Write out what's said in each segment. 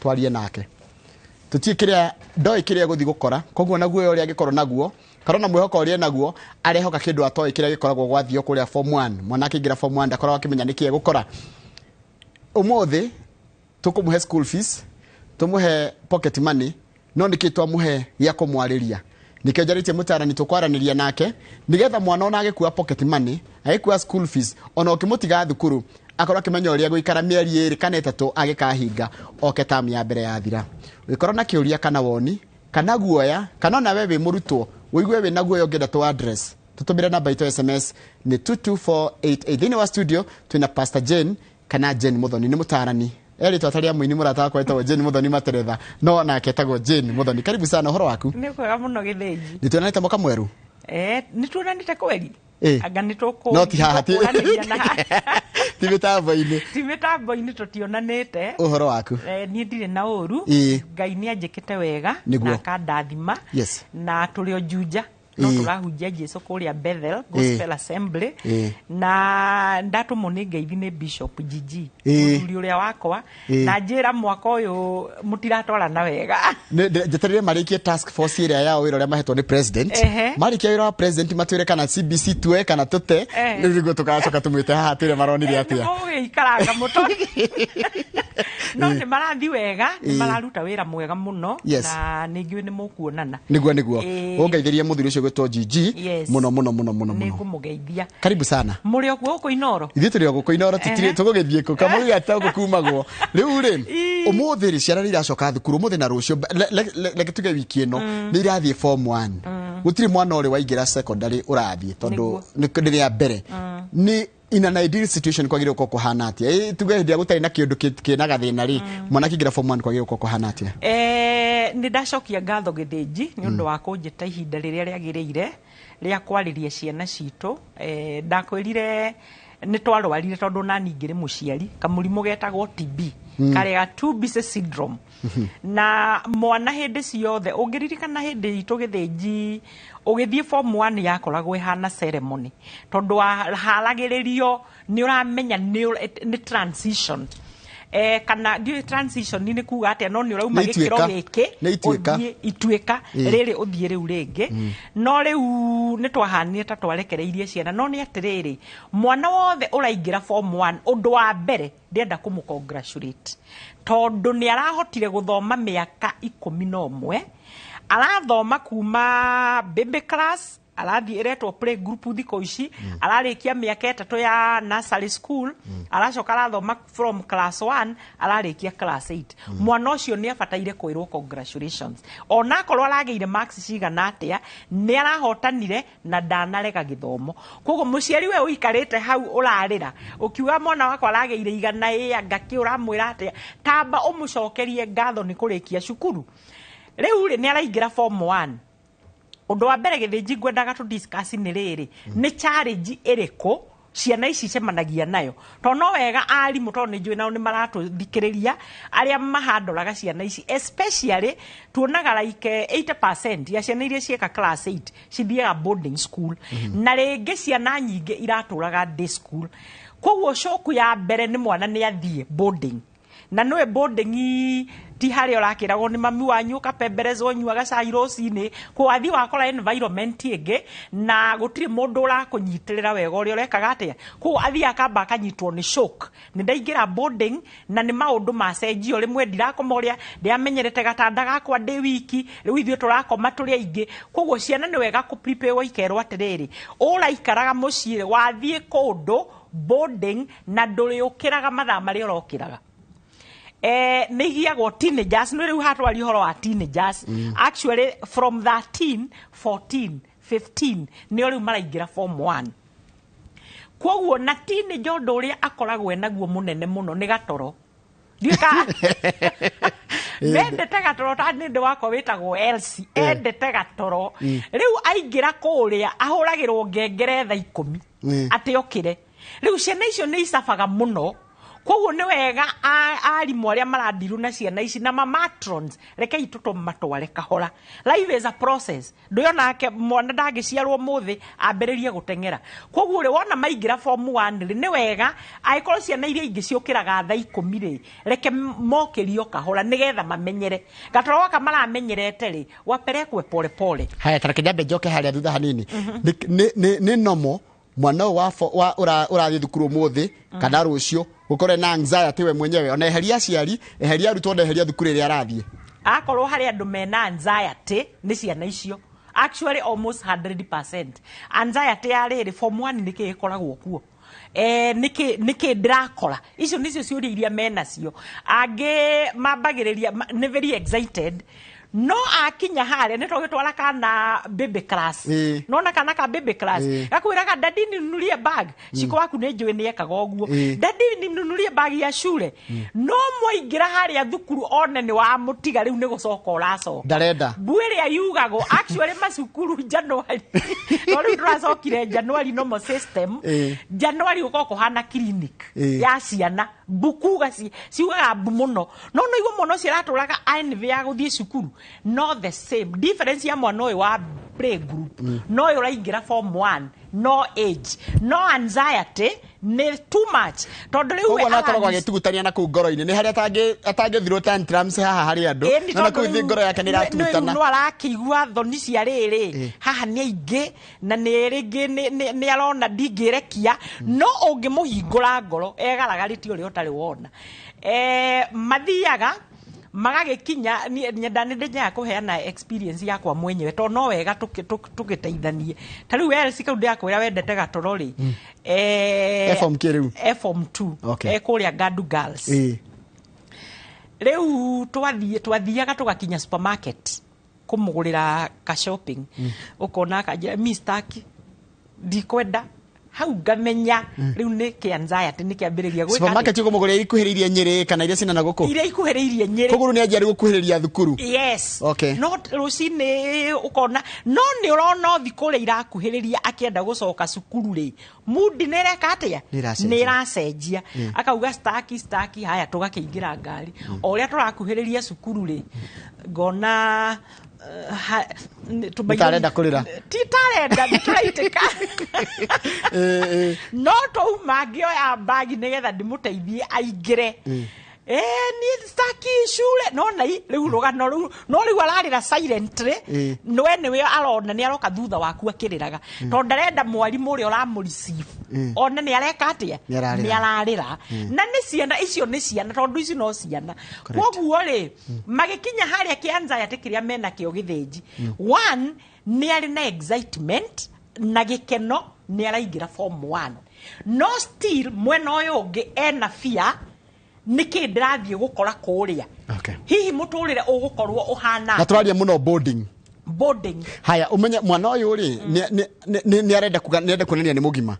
Twarie nake, tũtiĩ kĩrĩa ndoĩ kĩrĩa gũthiĩ gũkora. Koguo na guoya ũrĩa angĩkorwo naguo, kana ona mwĩhoko ũrĩa naguo, arehoka kĩndũ atoĩ kĩrĩa gĩkoragwo gwathio kũrĩa form 1. Mwana akĩingĩra form 1 ndakoragwo akĩmenya nĩkĩ egũkora. Ũmũthĩ tũkũmũhe school fees, tũmũhe pocket money, no nĩkĩ twamũhe gĩa kũmwarĩria? Nĩkĩo njarĩtie mũtarani tũkwaranĩria nake, nĩgetha mwana ona agĩkua pocket money, agĩkua school fees, ona ũkĩmũtiga thukuru, akorwo akĩmenya ũrĩa gũikara mĩeri 2 kana 3 agĩkahinga oke tamu ya mbere yathira. Ũgĩkorwo na kĩũria kana woni kana guoya, kana ona we wĩ mũrutwo ũigue wĩna guoya ũngĩenda tũ address, tũtũmĩre namba itũ ya SMS nĩ 22488. Thĩinĩ wa studio twĩna Pastor Jane kana Jane Muthoni, nĩ mũtarani erĩtwo atarĩ a mũini. Mũrata wakwa etagwo Jane Muthoni Materetha, no nake etagwo Jane Muthoni. Karibu sana. Ũhoro waku? Nĩ kwega mũno, Gĩthĩnji. Nĩ tuonanĩte mwaka mwerũ. Nĩ tuonanĩte kweri. Anga nĩ tũkũ No ti haha, tũkũranĩria na haha. Ti mĩtambo-inĩ. Ti mĩtambo-inĩ, tũtionanĩte. Ũhoro waku? Niĩ ndirĩ na ũru. Ngai nĩ anjĩkĩte wega na akandathima. Na tũrĩ o Juja no tũrahunjia Jesu kũrĩa Bethel Gospel Assembly. Na ndatũmwo nĩ ngeithi nĩ Bishop Gigi, mũthuri ũrĩa wakwa, na njĩra mwaka ũyũ mũtiratwarana wega. Njetereire marĩkie task force ĩrĩa yao, wĩra ũrĩa mahetwo nĩ president. Marĩkia wĩra wa president, matwĩre kana CBC tuoe kana tũte. Rĩu nĩguo tũgacoka tũmwĩte haha twĩre maronire atĩa. Nĩmũgĩikaranga mũto, no nĩ marathi wega, nĩ mararuta wĩra mwega mũno. Na nĩ ngĩũĩ nĩ mũkuonana. Nĩguo. Ũngeithĩrie mũthuri ũcio gwĩtwo GG. Mũno mũno mũno mũno nĩ mũno. Ngũmũgeithia. Karibu sana. Mũrĩ o kuo gũkũ Inoro? Ithuĩ tũrĩ o gũkũ Inoro, tũtirĩ tũgũgĩthiĩ kũ kamũgĩata gũkũ kumagwo rĩu rĩ. Ũmũthĩ rĩ, ciana nĩ iracoka thukuru ũmũthĩ na rũciũ. Reke tuge wiki ĩno nĩ irathiĩ form 1. Gũtirĩ mwana ũrĩ waingĩra secondary ũrathiĩ tondũ nĩ rĩa mbere. Nĩ in an ideal situation kwagĩrĩirwo gũkorwo kũhana atĩa? Tuge hĩndĩ ĩrĩa gũtarĩ na kĩũndũ kĩna gathĩna rĩ, mwana akĩingĩra form 1 kwagĩrĩirwo gũkorwo kũhana atĩa? Nĩ ndacokia ngatho, Gĩthĩnji, nĩ ũndũ wa kũnjĩta ihinda rĩrĩa rĩagĩrĩire rĩa kwarĩria ciana citũ. Ndakwĩrire nĩ twarwarire tondũ nani ngĩrĩ mũciari kamũrimũ getagwo TB, karĩa too busy syndrome. Na mwana hĩndĩ ciothe, ũngĩririkana hĩndĩ itũ, Gĩthĩnji, ũgĩthiĩ form 1 yakoragwo ĩhana ceremony, tondũ waharagĩrĩrio, nĩ ũramenya nĩ transition, kana ndiũĩ transition nĩ kuga atĩa, no nĩ ũrauma Nĩ gĩkĩro ituĩka. gĩkĩ Nĩ ituĩka. ũthiĩ ituĩka rĩrĩ, ũthiĩ rĩu rĩngĩ. No rĩu nĩ twahanire ta twarekereirie ciana, no nĩ atĩrĩrĩ, mwana wothe ũraingĩra form 1, ũndũ wa mbere ndĩrenda kũmũ congratulate tondũ nĩ arahotire gũthoma mĩaka 11. Arathoma kuma baby class, arathiĩ ĩretwo play group thikũ ici, ararĩkia mĩaka 3 ya nursery school, aracoka arathoma from class 1, ararĩkia class 8. Mwana ũcio nĩ abataire kwĩrwo congratulations, onakorwo aragĩire marks cigana atĩa, nĩ arahotanire na ndanarega gĩthomo. Koguo mũciari we ũikarĩte hau ũrarĩra ũkiuga mwana wakwa aragĩire 100 ĩ anga kĩ, ũramwĩra atĩa? Tamba ũmũcokerie ngatho nĩ kũrĩkia cukuru. Rĩu rĩ, nĩ araingĩra form 1. Ũndũ wa mbere, Gĩthĩnji, ngwendaga tũ discuss nĩ rĩrĩ: nĩ challenge ĩrĩkũ ciana ici cemanagia nayo? Tondũ no wega arimũ, tondũ nĩ njũĩ nao nĩ maratũthikĩrĩria, arĩa mahandoraga ciana ici, especially tuonaga like 80% ya ciana iria cieka class 8 cithiaga boarding school, na rĩngĩ ciana nyingĩ iratũraga day school. Koguo shoku ya mbere nĩ mwana nĩ athiĩ boarding, na nĩwe boarding ti harĩa ũrakĩragwo nĩ mami wanyu ũkapemberezwo nyuaga cai rũcinĩ. Kwathiĩ wakora environment ĩngĩ na gũtirĩ mũndũ ũrakũnyitĩrĩra wega ũrĩa ũrekaga atĩa. Koguo athiĩ akamba akanyitwo nĩ shock, nĩ ndaingĩra boarding na nĩ maũndũ macenjio. Rĩmwe ndirakoma ũrĩa ndĩamenyerete gatanda gakwa ndĩ wiki, rĩu ithuĩ tũrakoma tũrĩ aingĩ. Koguo ciana nĩ wega kũ-prepare, ikerwo atĩrĩrĩ, ũraikaraga mũciĩ, wathiĩ kũndũ boarding na ndũrĩũkĩraga mathaa marĩa ũrokĩraga. Nĩ igiagwo teenagers, nĩ rĩu hatwaria ũhoro wa teenagers. Actually from 13, 14, 15 nĩo rĩu maraingĩra form 1. Koguo na teenager, ũndũ ũrĩa akoragwo enaguo mũnene mũno nĩ gatoro. Ndiũĩ mendete gatoro. Ta nĩ wakwa wĩtagwo Elsie, endete gatoro. Rĩu aingĩra kũrĩa ahũragĩrwo ngengere thaa 10 atĩ okĩre. Rĩu ciana icio nĩ icabaga mũno. Koguo nĩ wega arimũ arĩa marandiru na ciana ici na ma matrons, rekei tũtũmatware kahora. Life is a process. Ndũyona mwana ndangĩciarwo mũthĩ ambĩrĩrie gũteng'era. Koguo rĩ, wona maingĩra form 1 rĩ, nĩ wega angĩkorwo ciana iria ingĩ ciũkĩraga thaa 10 rĩ, reke mokĩrio kahora nĩgetha mamenyere gatoro gaka maramenyerete rĩ, wapelekwe pole pole. Haya, tareke nyambe njoke harĩa thutha hanini. Nĩ nomo mwana ũyũ wa ũrathiĩ thukuru ũmũthĩ kana rũciũ gũkorwo na anxiety we mwenyewe, ona eheria aciari, eheria arutwo, ona eheria thukuru ĩrĩa arathiĩ? Akorwo harĩ andũ mena anxiety, nĩ ciana icio. Actually, almost 100% anxiety ya rĩrĩ form 1, nĩkĩ ĩkoragwo kuo, nĩkĩ ndĩrakora? Icio nĩcio ciũria iria menacio. Angĩ mambagĩrĩria nĩ very excited, no akinya harĩa nĩ tũgĩtwara kana baby class. Nona kana ka baby class gakwĩraga, "Daddy, ninunulie bag." Ciko waku nĩ njũĩ nĩ ekaga ũguo. "Daddy, ninunulie bag ya shule." No mwaingĩra harĩa thukuru, one nĩ wamũtiga, rĩu nĩ gũcoka ũracoka. Ndarenda. Mbu ĩrĩa yugagwo actually macukuru January, no rĩu tũracokire January normal system. January gũkorwo kũhana clinic ya ciana, mbu kuga ciugaga mbu mũno, no igua mwana ũcio aratũraga envy ya gũthiĩ cukuru. No the same difference ya mwana ũyũ wa play group no ũyũ ũraingĩra form 1, no age, no anxiety nĩ too much, tondũ rĩu we Koguo no akoragwo agĩtugutania na kũu ngoro-inĩ, nĩ harĩa atangĩthirwo tantrums haha harĩ andũ, Ĩni, no na tondũ kũu thĩ rĩu ngoro yake nĩ ĩratugutana. No arakĩigua thoni cia rĩrĩ haha nĩ aingĩ na nĩ rĩngĩ nĩ arona ndingĩrekia, no ũngĩmũhingũra ngoro egaragarĩtie ũrĩa ũtarĩ wona. Mathiaga magagĩkinya nyenda nĩ ndĩnyaga kũheana experience yakwa mwenyewe, tondũ no wega tũgĩteithanie. Ta rĩu Elsie kau ndĩrakwĩra wendete gatoro rĩ, E form kĩ rĩu? E form 2. E kũrĩa Gandu Girls. Rĩu twathiaga tũgakinya supermarket kũmũgũrĩra ka shopping, ũkona akanjĩra, "Mi staki, ndikwenda." Hau ngamenya rĩu nĩ kĩ anxiety nĩ kĩambĩrĩria gwĩka atĩa. Supermarket ũkũmũgũrĩra ikuhĩrĩirie Nyĩrĩ kana iria cina na gũkũ? Iria ikuhĩrĩirie Nyĩrĩ. Koguo rĩu nĩ anjia rĩu gũkuhĩrĩria thukuru. Yes. No rũcinĩ ũkona no nĩ ũrona ũthi kũrĩa irakuhĩrĩria akĩenda gũcoka cukuru rĩ, mundi nĩ ĩreka atĩa? Nĩ ĩracenjia. Nĩ ĩracenjia. Akauga, "Staki, staki." Haya, tũgakĩingĩra ngari. O ũrĩa tũrakuhĩrĩria cukuru rĩ, ngona Nĩ tarenda kũrĩra. Ti tarenda, nĩ tũraitĩka. No twauma ngĩoya mbagi nĩgetha ndĩmũteithie aingĩre. Niĩ staki shule. No nai rĩu rũgano rũu no rĩu ararĩra silently. We nĩwe arona nĩ aroka thutha waku akĩrĩraga, tondũ ndarenda mwarimũ ũrĩa ũramũreceive one nĩ areka atĩa. Nĩ ararĩra. Nĩ ararĩra. Na nĩ ciana icio, nĩ ciana, tondũ ici no ciana. Koguo rĩ, magĩkinya harĩa kĩ anxiety kĩrĩa menakĩo gĩthĩnji, one nĩ arĩ na excitement na gĩkeno nĩ araingĩra form 1, no still mwena ũyũ ũngĩ ena fear, nĩkĩ ndĩrathiĩ gũkora kũrĩa? Hihi mũtũrĩre ũgũkorwo ũhana Na tũraria mũno boarding. Boarding. Haya, umenye mwana ũyũ rĩ, nĩ arenda kuga, nĩ arenda kuonania nĩ mũgima.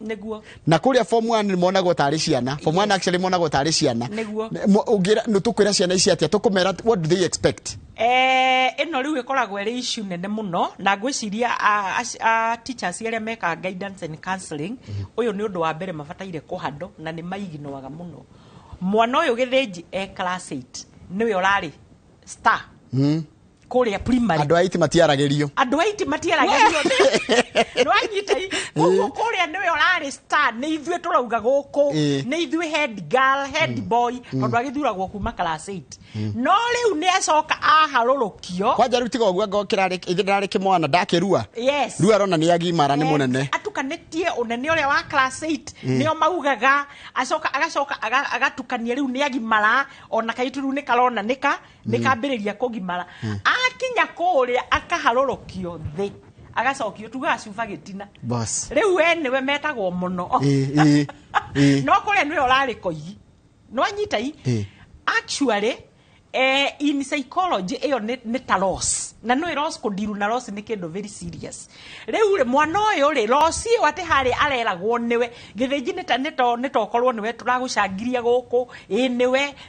Na kũrĩa form 1 nĩ monagwo tarĩ ciana. Form 1 actually monagwo tarĩ ciana. Ũngĩra nĩ tũkwĩra ciana ici atĩa? Tũkũmera what do they expect? Ĩno rĩu ĩkoragwo ĩrĩ issue nene mũno, na ngwĩciria teachers arĩa mekaga guidance and counseling, ũyũ nĩ ũndũ wa mbere mabataire kũhandwo, na nĩ maiginoaga mũno. Mwana ũyũ gĩthĩnji e class 8 nĩwe ũrarĩ star kũrĩa primary. Andũ a iti matiaragĩrio. Andũ aiti matiaragĩrio, nĩwanyita? Koguo kũrĩa nĩwe ũrarĩ star, nĩ ithuĩ tũrauga gũkũ, nĩ ithuĩ head girl, head boy, tondũ agĩthuragwo kuma class 8, no rĩu nĩ acoka aharũrũkio. Kwanja rĩu tiga ũguo, ngo kĩrarĩ ithe ndarĩ kĩmwana ndakĩrua. Rĩu arona nĩ agimara, nĩ mũnene. Atukanĩtie ũnene ũrĩa wa class 8 nĩo maugaga, acoka agacoka agatukania rĩu nĩ agimara, ona kaitu rĩu nĩ karona nĩka nĩ kambĩrĩria kũgimara. Akinya kũrĩa akaharũrũkio thĩ, agacokio tugaga cuba gĩtina. Boss. Rĩu we nĩwe metagwo mũno. Ĩ, ĩ, ĩ. No kũrĩa nĩwe ũrarĩ koigi, nĩwanyita i? Actually, in psychology ĩyo nĩ ta loss, na nĩ loss, kũndiru na loss nĩ kĩndũ very serious. Rĩu rĩ, mwana ũyũ rĩ, loss ĩyo atĩ harĩa areragwo nĩwe gĩthĩnji, nĩ ta ũkorwo nĩwe tũragũcangiria gũkũ, ĩ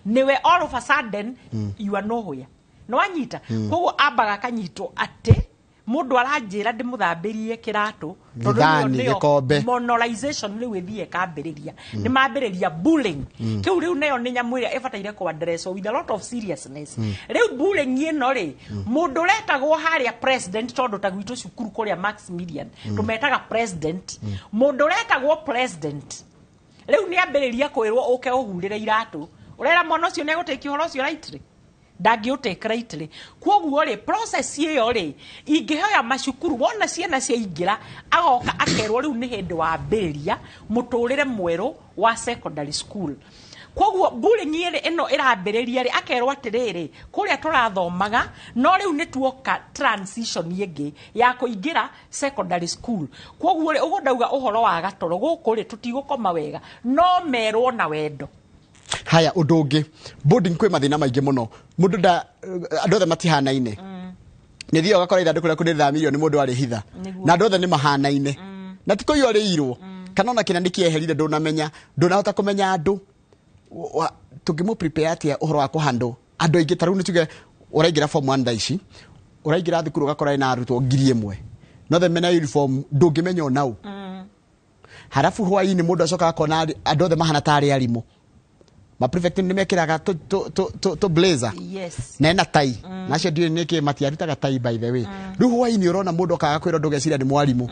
nĩwe, all of a sudden you are nowhere, nĩwanyita? Koguo ambaga akanyitwo atĩ Mũndũ aranjĩra ndĩmũthambĩrie kĩratũ tondũ Gĩthani, nĩyo gĩkombe. Monolization rĩu ĩthiĩ ĩkambĩrĩria, nĩ mambĩrĩria bullying. Kĩu rĩu nayo nĩ nyamũ ĩrĩa ĩbataire kũ address with a lot of seriousness. Rĩu bullying ĩno rĩ, mũndũ ũretagwo harĩa president, tondũ ta gwitũ cukuru kũrĩa Maximilian tũmetaga president, mũndũ ũretagwo president rĩu nĩ ambĩrĩria kwĩrwo ũke ũhurĩre iratũ, ũrera mwana ũcio nĩ egũtĩkia ũhoro ũcio rightly? Ndangĩũtake rightly. Koguo rĩ, process ĩyo rĩ, ingĩhoya macukuru wona ciana ciaingĩra, agoka akerwo rĩu nĩ hĩndĩ wambĩrĩria mũtũrĩre mwerũ wa secondary school. Koguo bullying ĩrĩ ĩno ĩrambĩrĩria rĩ, akerwo atĩrĩrĩ, kũrĩa tũrathomaga no rĩu nĩ tuoka transition ĩngĩ ya kũingĩra secondary school. Koguo rĩ, ũguo ndauga ũhoro wa gatoro gũkũ rĩ, tũtigũkoma wega, no merwo na wendo. Haya, ũndũ ũngĩ, boarding kwĩ mathĩna maingĩ mũno. Mũndũ nda, andũ othe matihanaine. Nĩ thiaga ũgakora ithandũkũ rĩaku nĩ rĩthamirio nĩ mũndũ arĩhitha. Na andũ othe nĩ mahanaine, na ti kũiywo rĩirwo kana ona kĩna nĩ kĩeherire, ndũnamenya, ndũnahota kũmenya andũ. Tũngĩmũ prepare atĩa ũhoro wa kũhandle andũ aingĩ? Ta rĩu nĩ tuge ũraingĩra form 1 thaa ici, ũraingĩra thukuru ũgakora ĩna arutwo 1,000, no othe mena uniform, ndũngĩmenya onau. Harabu hwaĩ-inĩ mũndũ acokaga akona andũ othe mahana tarĩ arimũ. Ma prefect nĩ mekĩraga tũ blazer na ena tai, nacio ndiũĩ nĩkĩ matiarutaga tai, by the way. Rĩu hwaĩ-inĩ ũrona mũndũ okaga kwĩra ũndũ ũgeciria nĩ mwarimũ.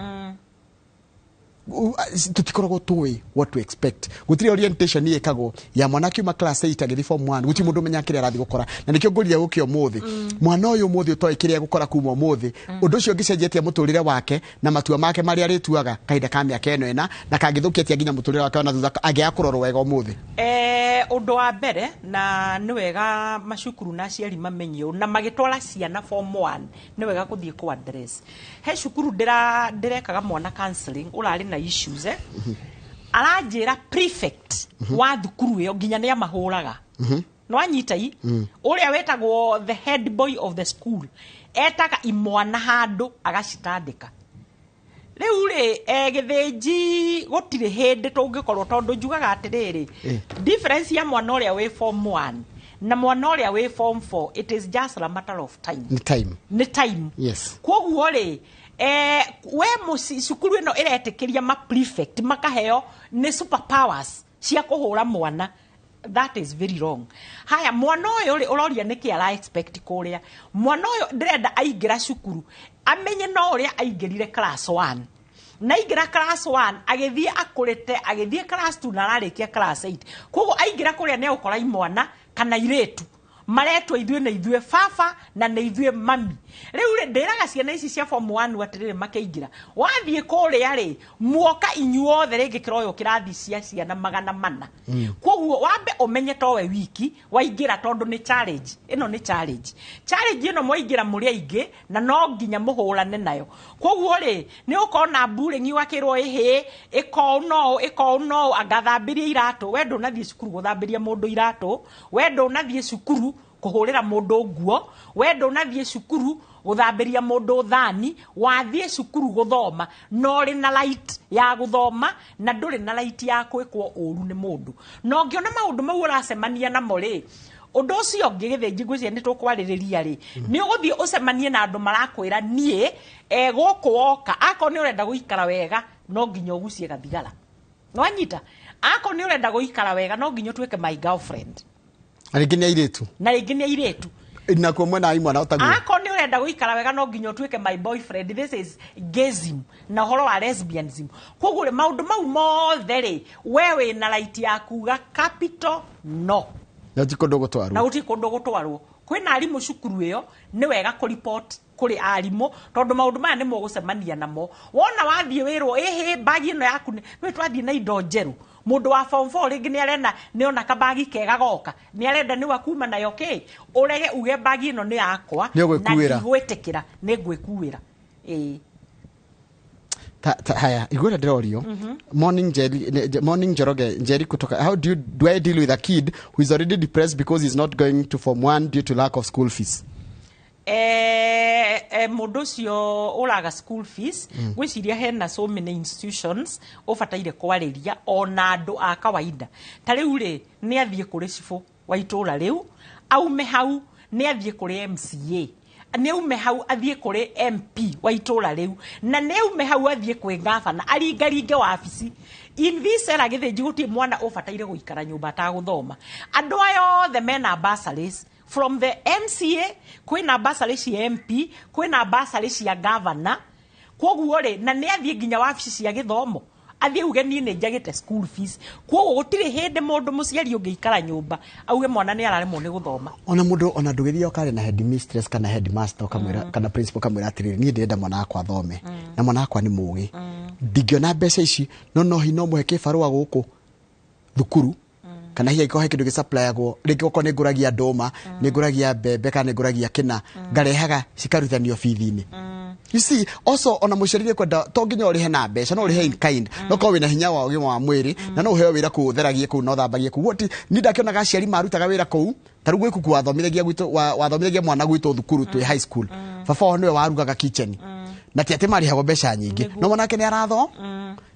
Tũtikoragwo tũĩ what to expect. Gũtirĩ orientation ĩkagwo ya mwana akiuma class 8 agĩthiĩ form 1. Gũtirĩ mũndũ ũmenyaga kĩrĩa arathiĩ gũkora, na nĩkĩo ngũrire gũkĩ ũmũthĩ. Mwana ũyũ ũmũthĩ ũtoĩ kĩrĩa egũkora kuma ũmũthĩ, ũndũ ũcio ũngĩcenjetie mũtũrĩre wake na matua make marĩa arĩtuaga kahinda ka mĩaka ĩno ĩna, na kangĩthũkia atĩa nginya mũtũrĩre wake ona thutha angĩaga kũrorwo wega ũmũthĩ? Ũndũ wa mbere, na nĩ wega macukuru na aciari mamenye ũũ, na magĩtwara ciana form 1 nĩ wega gũthiĩ kũ address. He cukuru ndĩrekaga mwana counseling ũrarĩ na issues, aranjĩra prefect wa thukuru ĩyo nginya nĩ amahũraga. Nĩwanyita i ũrĩa wĩtagwo the head boy of the school etaga imwana handũ agacitandĩka. Rĩu rĩ, gĩthĩnji gũtirĩ hĩndĩ tũngĩkorwo, tondũ njugaga atĩrĩrĩ, difference ya mwana ũrĩa wĩ form 1 na mwana ũrĩa wĩ form 4, it is just a matter of time. Nĩ time. Nĩ time. Koguo rĩ, we mũci cukuru ĩno ĩretĩkĩria ma prefect makaheo nĩ super powers cia kũhũra mwana, that is very wrong. Haya, mwana ũyũ rĩ, ũroria nĩkĩ ara expect kũrĩa? Mwana ũyũ ndĩrenda aingĩra cukuru amenye no ũrĩa aingĩrire class 1, na aingĩra class 1 agĩthiĩ akũrĩte, agĩthiĩ class 2 na ararĩkia class 8. Koguo aingĩra kũrĩa nĩ egũkora imwana kana irĩtu maretwo ithuĩ na ithuĩ baba na nĩ ithuĩ mami. Rĩu rĩ, ndĩraga ciana ici cia form 1 atĩrĩrĩ, makĩingĩra, wathiĩ kũrĩa rĩ, muoka inyuothe rĩngĩ kĩroywo kĩrathi cia ciana 400. Koguo wambe ũmenye towe wiki waingĩra, tondũ nĩ challenge ĩno, nĩ challenge. Challenge ĩno mwaingĩra mũrĩ aingĩ na no nginya mũhũrane nayo. Koguo rĩ, nĩ ũkona bullying, ũgakĩrwo ĩhĩ ĩko no ĩko no angathambĩria iratũ. We ndũnathiĩ cukuru gũthambĩria mũndũ iratũ, we ndũnathiĩ cukuru kũhũrĩra mũndũ nguo, we ndũnathiĩ cukuru gũthambĩria mũndũ thani. Wathiĩ cukuru gũthoma, na ũrĩ na right ya gũthoma na ndũrĩ na right ya gwĩkwo ũru nĩ mũndũ. Na ũngĩona maũndũ mau ũracemania namo rĩ, ũndũ ũcio ũngĩ, gĩthĩnji, ngwĩciria nĩ tũkwarĩrĩria rĩ, nĩ ũgũthiĩ ũcemanie na andũ marakwĩra niĩ, gũkũ woka, akorwo nĩ ũrenda gũikara wega no nginya ũgucie gathigara. Nĩwanyita? Akorwo nĩ ũrenda gũikara wega no nginya ũtuĩke my girlfriend. Na rĩngĩ nĩ airĩtu. Na rĩngĩ nĩ airĩtu. Nakuo mwena wa imwana ũtaguo. Akorwo nĩ ũrenda gũikara wega no nginya ũtuĩke my boyfriend. This is gayism na ũhoro wa lesbianism. Koguo rĩ, maũndũ mau mothe rĩ, we wĩna right ya kuga capital no. Na ti kũndũ gũtwarwo. Na gũtirĩ kũndũ gũtwarwo. Kwĩna arimũ cukuru ĩyo, nĩ wega kũripot kũrĩ arimũ, tondũ maũndũ maya nĩ mũgũcemania namo. Wona wathiĩ wĩrwo ĩhĩ mbagi ĩno yaku nĩ twathiĩ na indo njerũ, mũndũ wa form 4 rĩngĩ nĩ arenda, nĩ ona kabagi kega goka, nĩ arenda nĩ wakuma nayo kĩ, ũrege uge mbagi ĩno nĩ yakwa. Nĩ ũgwĩkuĩra. Na ndigwĩtĩkĩra, nĩ ngwĩkuĩra, ĩĩ. Haya, igwira ndĩrorio. Morning Jerry, morning Njoroge Njeri kutoka. How do I deal with a kid who is already depressed because he's not going to form 1 due to lack of school fees? Mũndũ ũcio ũraga school fees, ngwĩciria hena so many institutions ũbataire kwarĩria, ona andũ a kawaida. Ta rĩu rĩ, nĩ athiĩ kũrĩ cibũ wa itũũra rĩu, aume hau nĩ athiĩ kũrĩ MCA. Nĩ aume hau athiĩ kũrĩ MP wa itũra rĩu, na nĩ aume hau athiĩ kwĩ gavana, aringaringe wabici. In this era, Gĩthĩnji, gũtirĩ mwana ũbataire gũikara nyũmba atagũthoma. Andũ aya othe mena bursaries, from the MCA, kwĩna bursary cia MP, kwĩna bursary cia gavana. Koguo rĩ, na nĩ athiĩ nginya wabici cia gĩthomo, athiĩ uge niĩ nĩ njagĩte school fees. Koguo gũtirĩ hĩndĩ mũndũ mũciari ũngĩikara nyũmba auge mwana nĩ araremwo nĩ gũthoma. Ona mundu ona ndũgĩthiĩ ũkarĩ na headmistress kana headmaster ũkamwĩra kana principal ũkamwĩra atĩrĩrĩ, niĩ ndĩrenda mwana wakwa athome na mwana wakwa nĩ mũgĩ, ndingĩona mbeca ici, no hi no mũhe kĩbarũa gũkũ thukuru, kana hihi angĩkorwo he kĩndũ gĩsupplyagwo rĩngĩ, okorwo nĩ ngũragia ndũma, nĩ ngũragia mbembe, kana nĩ ngũragia kĩna, ngarehaga cikaruthanio bithi-inĩ. You see, also ona mũciari nĩ kwenda, to nginya ũrĩhe na mbeca, no ũrĩhe in kind, no korwo wĩna hinya wa ũgima wa mwĩrĩ na no ũheo wĩra kũu, ũtheragie kũu na ũthambagie kũu. What ni ndakĩonaga aciari marutaga wĩra kũu. Ta rĩu gwĩ kuku wathomithagia gwitũ, wathomithagia mwana gwitũ thukuru twĩ high school. Baba wao nĩwe warugaga kitchen, na ti atĩ marĩhagwo mbeca nyingĩ, no mwanake nĩ aratho.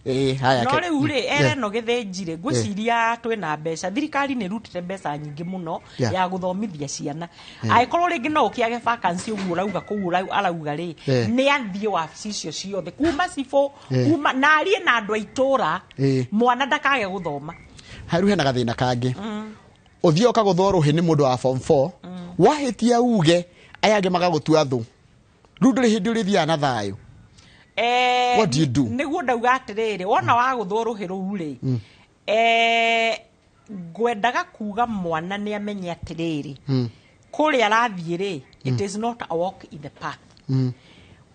Ĩĩ, haya. No rĩu rĩ, era ĩno, Gĩthĩnji rĩ, ngwĩciria twĩna mbeca. Thirikari nĩ ĩrutĩte mbeca nyingĩ mũno ya gũthomithia ciana. Angĩkorwo rĩngĩ no ũkĩage vacancy ũguo ũrauga kũu arauga rĩ, nĩ athiĩ wabici icio ciothe kuma cibũ, kuma na arie na andũ a itũra, mwana ndakage gũthoma. Rĩu hena gathĩna kangĩ. Ũthiĩ ũkagũthwo rũhĩ nĩ mũndũ wa form 4, wahĩtia uge, aya angĩ magagũtua thũ. Rĩu ndũrĩ hĩndĩ ũrĩthiaga na thayũ. What do you do? Nĩguo ndauga atĩrĩrĩ, wona wagũthwo rũhĩ rũu rĩ, ngwendaga kuga mwana nĩ amenye atĩrĩrĩ, kũrĩa arathiĩ rĩ, it is not a walk in the park.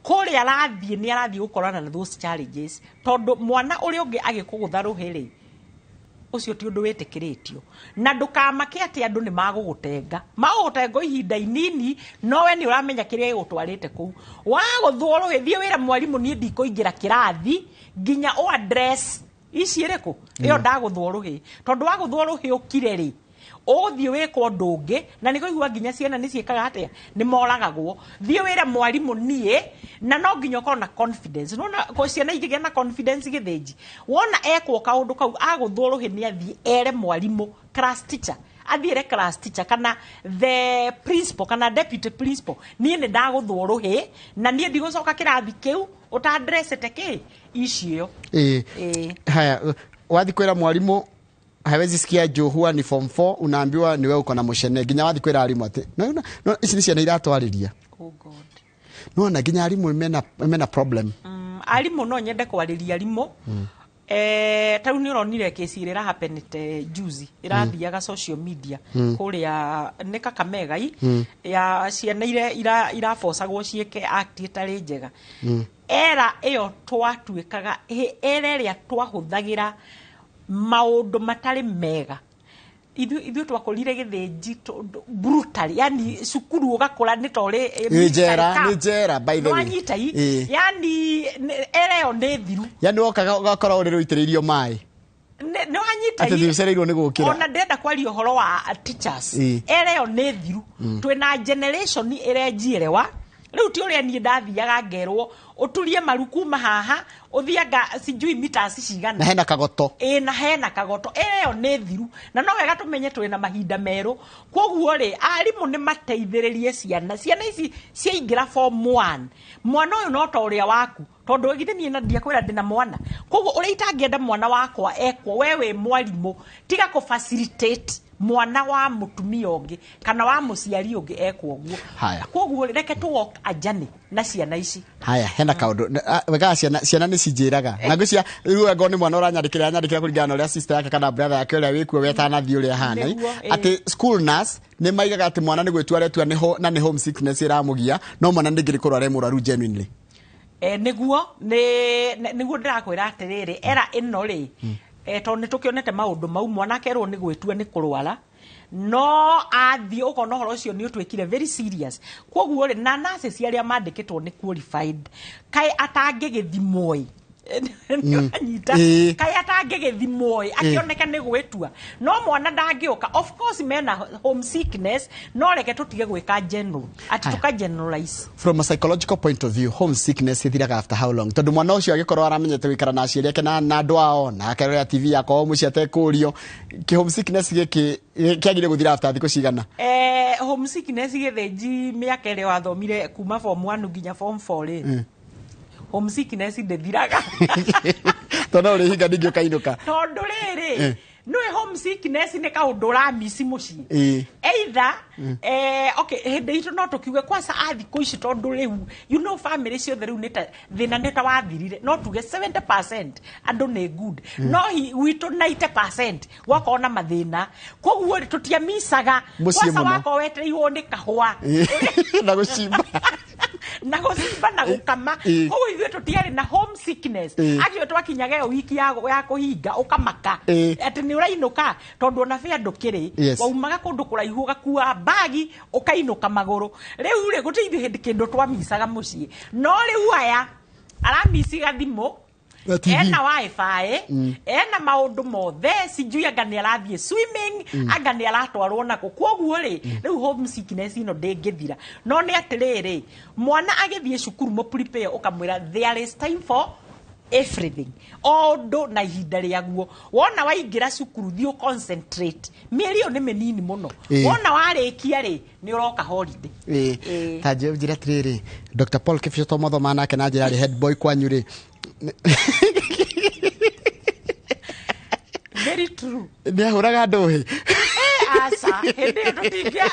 Kũrĩa arathiĩ, nĩ arathiĩ gũkorana na those challenges, tondũ mwana ũrĩa ũngĩ agĩkũgũtha rũhĩ rĩ, ũcio ti ũndũ wĩtĩkĩrĩtio. Na ndũkamake atĩ andũ nĩ magũgũtenga. Magũgũtenga o ihinda inini, no we nĩ ũramenya kĩrĩa gĩgũtwarĩte kũu. Wagũthwo rũhĩ, thiĩ wĩre mwarimũ, niĩ ndikũingĩra kĩrathi nginya ũ address ici ĩrĩkũ ĩyo ndagũthwo rũhĩ. Tondũ wagũthwo rũhĩ ũkire rĩ, ũgũthiĩ wĩkwo ũndũ ũngĩ, na nĩ kũigua nginya ciana nĩ ciĩkaga atĩa, nĩ moragagwo. Thiĩ wĩre mwarimũ niĩ, na no nginya ũkorwo na confidence. Nona ko ciana ingĩgĩa na confidence, Gĩthĩnji, wona ekwo kaũndũ kau, agũthwo rũhĩ, nĩ athiĩ ere mwarimũ, class teacher, athiĩre class teacher kana the principal kana deputy principal, niĩ nĩ ndagũthwo rũhĩ na niĩ ndigũcoka kĩrathi kĩu ũtandresete kĩ ici ĩyo. Ĩĩ. Haya, wathi kwĩra mwarimũ hawezi sikia juu huwa ni form 4, unaambiwa ni wewe uko na mũcene. Nginya wathi kwĩra arimũ atĩ no, ici nĩ ciana iratwarĩria. Oh God. Nona nginya arimũ mena problem. Arimũ, no nyende kwarĩria arimũ. Ta rĩu nĩ ũronire kesi ĩrĩa ĩrahapenete juzi, ĩrathiaga social media kũrĩa nĩ Kakamega, ya ciana iria irabocagwo ciĩke act ĩtarĩ njega. Era ĩyo twatuĩkaga era ĩrĩa twahũthagĩra maũndũ matarĩ mega. Ithuĩ twakũrire, Gĩthĩnji, brutally, yani cukuru ũgakũra nĩ ta ũrĩ Nĩ njera, nĩ njera, by the way. Nwanyita i yani era ĩyo nĩ thiru. Yani wokaga ũgakora ũrĩ rũitĩrĩirio maĩ. Nĩ wanyita. Atĩ ũcereirwo nĩ gũkĩra. Ona ndĩrenda kwaria ũhoro wa teachers. Era ĩyo nĩ thiru. Twĩna generation ĩrenjierewa rĩu, ti ũrĩa niĩ ndathiaga ngerwo ũturie maru kuma haha ũthianga sijui meters cigana. Na hena kagoto. Ĩ, na hena kagoto. Ĩyo nĩ thiru, na no wega tũmenye twĩna mahinda merũ. Koguo rĩ, arimũ nĩ mateithĩrĩrie ciana. Ciana ici ciaingĩra form 1, mwana ũyũ no ta ũrĩa waku, tondũ githĩ niĩ na ndiakwĩra ndĩna mwana? Koguo ũrĩa itangĩenda mwana wakwa ekwo, we wĩ mwarimũ tiga kũ facilitate mwana wa mũtumia ũngĩ kana wa mũciari ũngĩ ekwo ũguo. Haya. Koguo rĩ, reke tũ walk a journey na ciana ici. Haya, hena kaundu wega. Ciana nĩ cinjĩraga na ngwĩciria rĩu angorwo nĩ mwana ũranyandĩkĩra, anyandĩkĩra kũringana na ũrĩa sister yake kana brother yake ũrĩa wĩkuo wetanathiĩ ũrĩa ahana. Nĩguo, ĩĩ. Atĩ school nurse nĩ maigaga atĩ mwana nĩ gwĩtua aretua nĩ na nĩ home sickness ĩramũgia, no mwana ndĩngĩrĩ kũrwara e mũrwaru genuinely. Nĩguo nĩguo ndĩrakwĩra atĩrĩrĩ, era ĩno rĩ, tondũ nĩ tũkĩonete maũndũ mau, mwana akerwo nĩ gwĩtua nĩ kũrwara, no athiĩ ũkona ũhoro ũcio nĩ ũtuĩkire very serious. Koguo rĩ, na nurses arĩa mandĩkĩtwo nĩ qualified, kaĩ atangĩgĩthimwo ĩ? Nĩwanyita? Ĩĩ. Kaĩ atangĩgĩthimwo ĩ, akĩoneka nĩ gwĩtua, no mwana ndangĩũka. Of course mena homesickness, no reke tũtige gwĩka general atĩ Haya. tũka generalize. From a psychological point of view, homesickness ĩthiraga after how long? Tondũ mwana ũcio agĩkorwo aramenyete gũikara na aciari ake na andũ ao na akerorera TV yakorwo mũciĩ atekũrio, kĩ homesickness gĩkĩ kĩagire gũthira after thikũ cigana? Homesickness, gĩthĩnji, mĩaka ĩrĩa wathomire kuma form 1 nginya form 4 rĩ, homesickness ndĩthiraga. Tondũ no ũrĩhinga ningĩ ũkainũka. Tondũ rĩrĩ, nĩwe homesickness nĩ kaũndũ ũramici mũciĩ. Either okay, hĩndĩ itũ no tũkiuge kwanza a thikũ ici, tondũ rĩu family ciothe rĩu nĩ ta thĩna nĩ ta wathirire, no tuge 70% andũ nĩ good, no gwitũ 90% gwakorwo na mathĩna, koguo rĩ, tũtiamicaga mũciĩ kwanza mũno. Wakorwo wetereirwo nĩ kahũa Na gũcimba. Na gũcimba na gũkama. Koguo ithuĩ tũtiarĩ na homesickness. Acio twakinyaga ĩyo wiki ya kũhinga ũkamaka atĩ nĩ ũrainũka, tondũ ona bĩa ndũkĩrĩ. Waumaga kũndũ kũraihu, ũgakua bagi, ũkainũka magũrũ. Rĩu rĩ, gũtirĩ ithuĩ hĩndĩ kĩndũ twamicaga mũciĩ, no rĩu aya aramiciga thimũ Na TV. Ena WiFi, ena maũndũ mothe, sijui anga nĩ arathiĩ swimming, anga nĩ aratwarwo nako. Kwoguo rĩ, rĩu homesickness ĩno ndĩngĩthira, no nĩ atĩrĩrĩ, mwana agĩthiĩ cukuru, mũ prepare, ũkamwĩra there is time for everything, o ũndũ na ihinda rĩaguo. Wona waingĩra cukuru, thiĩ concentrate, mĩeri ĩyo nĩ mĩnini mũno. Wona warĩkia rĩ, nĩ ũroka holiday. Ta njĩra atĩrĩrĩ, Dr Paul Kĩbico, to mathoma nake na njĩra arĩ head boy kwanyu rĩ? Very true. Nĩ ahũraga andũ hĩ? Aca, hĩndĩ ĩyo tũtingĩa,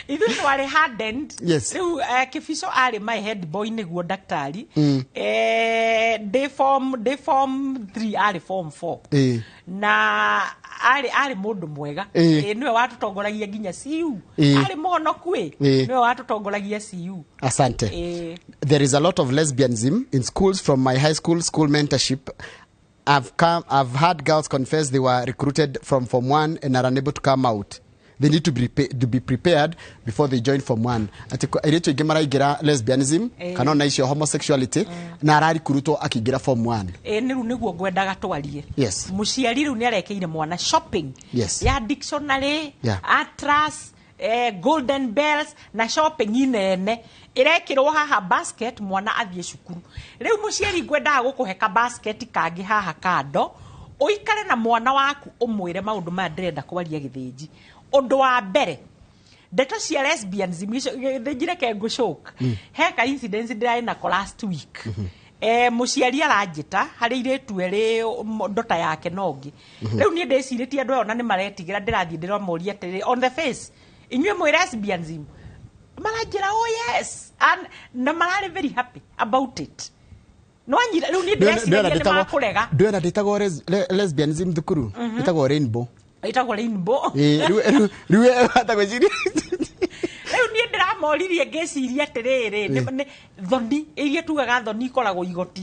ithuĩ twarĩ hardened. Rĩu Kĩbico arĩ my head boy, nĩguo daktari. Ndĩ form 3, arĩ form 4. Na arĩ mũndũ mwega. Nĩwe watũtongoragia nginya CU. Arĩ mũhonoku ĩ. Nĩwe watũtongoragia CU. Asante. There is a lot of lesbianism in schools. From my high school mentorship, I've had girls confess they were recruited from Form 1 and are unable to come out. They need to be prepared before they join Form 1. Ati airĩtu aingĩ maraingĩra lesbianism kana ona icio homosexuality na ararikurutwo akĩingĩra Form 1. Ĩ, nĩ rĩu nĩguo ngwendaga twarie. Mũciari rĩu nĩ arekeire mwana shopping ya dictionary, atlas, golden bells na shopping inene ĩrekĩrwo haha basket, mwana athiĩ cukuru. Rĩu mũciari, ngwendaga gũkũhe ka basket kangĩ haha kando, ũikare na mwana waku, ũmwĩre maũndũ maya ndĩrenda kwaria. Gĩthĩnji, ũndũ wa mbere, ndeto cia lesbianism icio, gĩthĩnji, reke ngũcoka he ka incident ndĩrarĩ nako last week. Mũciari aranjĩta harĩ irĩtu erĩ, ndota yake no ũngĩ. Rĩu niĩ ndĩcirĩtie andũ aya ona nĩ maretigĩra, ndĩrathiĩ ndĩramoria atĩrĩ on the face, "Inyuĩ mwĩ lesbianism?" Maranjĩra, "Oh yes," and na mararĩ very happy about it. Nwanyita? Rĩu niĩ ndĩreciragia nĩ makũrega. Ndwena ndĩtagwo lesbianism thukuru, ĩtagwo rainbow. Ĩtagwo rainbow. Ĩĩ, rĩu hata gwĩciria. Rĩu niĩ ndĩramoririe ngĩciria atĩrĩrĩ, thoni iria tugaga thoni ikoragwo igoti.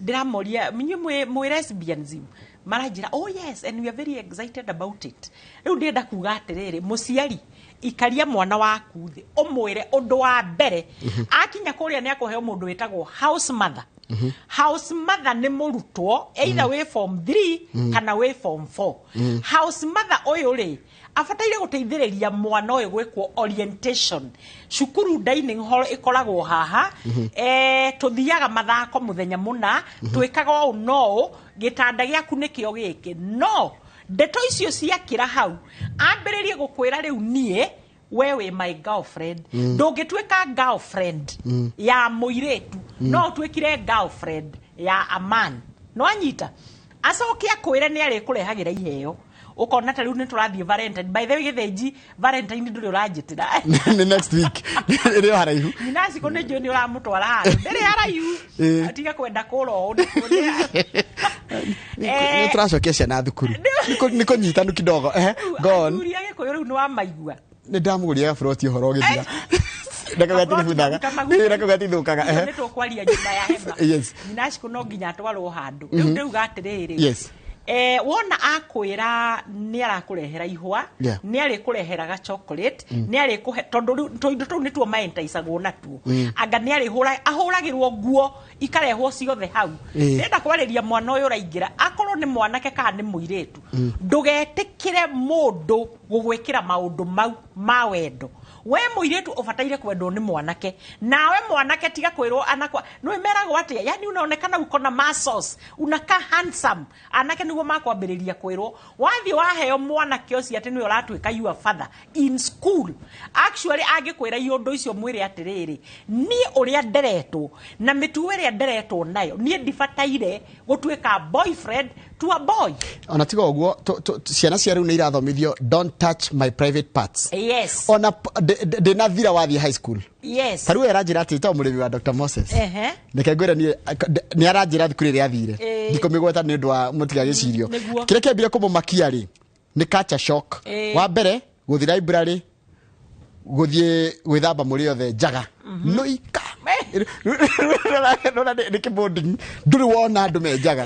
Ndĩramoria, "Inyuĩ mwĩ lesbianism?" Maranjĩra, "Oh yes, and we are very excited about it." Rĩu ndĩrenda kuga atĩrĩrĩ, mũciari, ikaria mwana waku thĩ, ũmwĩre ũndũ wa mbere, akinya kũrĩa nĩ akũheo mũndũ wĩtagwo house mother. House mother nĩ mũrutwo either wĩ form 3 kana wĩ form 4. House mother ũyũ rĩ, abataire gũteithĩrĩria mwana ũyũ gwĩkwo orientation cukuru. Dining hall ĩkoragwo haha, tũthiaga mathako mũthenya mũna, twĩkaga ũũ no ũũ, gĩtanda gĩaku nĩkĩo gĩkĩ. No ndeto icio ciakĩra hau, ambĩrĩrie gũkwĩra rĩu niĩ we wĩ my girlfriend. Ndũngĩtuĩka girlfriend ya mũirĩtu, no ũtuĩkire girlfriend ya a man. No anyita, acoke akwĩre nĩ arĩkũrehagĩra iheo, ũkona ta rĩu nĩ tũrathiĩ Valentine. By the way, gĩthĩnji, Valentine ndũrĩ ũranjĩtĩra. Nĩ next week, ĩrĩ o haraihu. Nyina cikũ nĩ njũĩ nĩ ũramũtwara handũ, ndĩrĩ haraihu. Tiga kwenda kũra ũũ. Nĩ tũracokia ciana thukuru. Nĩ kũnyitanu kidogo. Go on. Athuri a Gĩkũyũ rĩu nĩ wamaigua. Nĩ ndamũgũrire gaburoti, ũhoro ũgĩthira ndakauga tibuthaga, ndakauga tithũkaga. Nĩ tũkwaria nyuma ya hema. Nyina cikũ no nginya atwarwo handũ. Rĩu ndĩuga atĩrĩrĩ, Wona akwĩra nĩ arakũrehera ihũa, nĩ arĩkũrehera ga chocolate, nĩ arĩkũhe, tondũ rĩu tũindo tũu nĩtuo maentaicagwo natuo, anga nĩ arĩhũra, ahũragĩrwo nguo ikarehwo ciothe hau. Ndĩrenda kwarĩria mwana ũyũ ũraingĩra, akorwo nĩ mwanake kana nĩ mũirĩtu, ndũgetĩkĩre mũndũ gũgwĩkĩra maũndũ mau ma wendo. We mũirĩtu ũbataire kwendwo nĩ mwanake, nawe mwanake tiga kwĩrwo anakwa nĩ meragwo atĩa, yani unaonekana uko na muscles, unakaa handsome. Anake nĩguo makwambĩrĩria kwĩrwo. Wathiĩ waheo mwanake ũcio atĩ nĩwe ũratuĩka your father in school, actually angĩkwĩra iũndũ icio, mwĩre atĩrĩrĩ, niĩ ũrĩa nderetwo na mĩtugo ĩrĩa nderetwo nayo, niĩ ndibataire gũtuĩka boyfriend to a boy. Ona tiga ũguo, ciana cia rĩu nĩ irathomithio, "Don't touch my private parts." Ona ndĩnathira wathiĩ high school. Ta rĩu aranjĩra atĩ to mũrĩmi wa Dr Moses. Reke ngwĩre niĩ, nĩ aranjĩra thukuru ĩrĩa athire. Ndikũmĩgweta nĩ ũndũ wa mũtigagĩcirio. Kĩrĩa kĩambire kũmũmakia rĩ, nĩ culture shock. Wa mbere gũthiĩ library, gũthiĩ gwĩthamba mũrĩ othe njaga nũika nĩ kĩbonding, ndũrĩ wona andũ me njaga.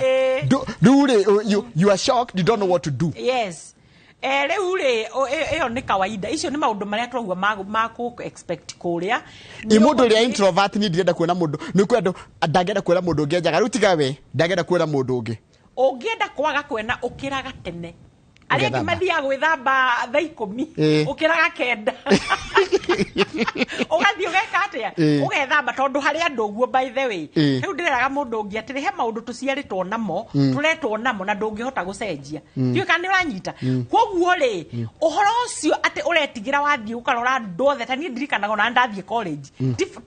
Rĩu rĩ, you are shocked, you don't know what to do. Yes. Rĩu rĩ, ĩyo nĩ kawaida, icio nĩ maũndũ marĩa tũraigua ma kũ expect kũrĩa. Ĩ mũndũ ũrĩa introvert, niĩ ndirenda kuona mũndũ, nĩ kwĩ andũ ndangĩenda kuona mũndũ ũngĩ njaga, rĩu tiga we ndangĩenda kuona mũndũ ũngĩ. Ũngĩenda kwaga kwena, ũkĩraga tene. Arĩa angĩ Ũgethamba. mathiaga gwĩthamba thaa 10, ũkĩraga 9, ũgathiĩ ũgeka atĩa? Ũgethamba, tondũ harĩ andũ ũguo, by the way. Rĩu ndĩreraga mũndũ ũngĩ atĩrĩ, he maũndũ tũciarĩtwo namo, tũretwo namo, na ndũngĩhota gũcenjia. Ndiũĩ kana nĩ ũranyita. Koguo rĩ, ũhoro ũcio atĩ ũretigĩra wathiĩ ũkarora andũ othe, ta niĩ ndirikanaga ona ndathiĩ college,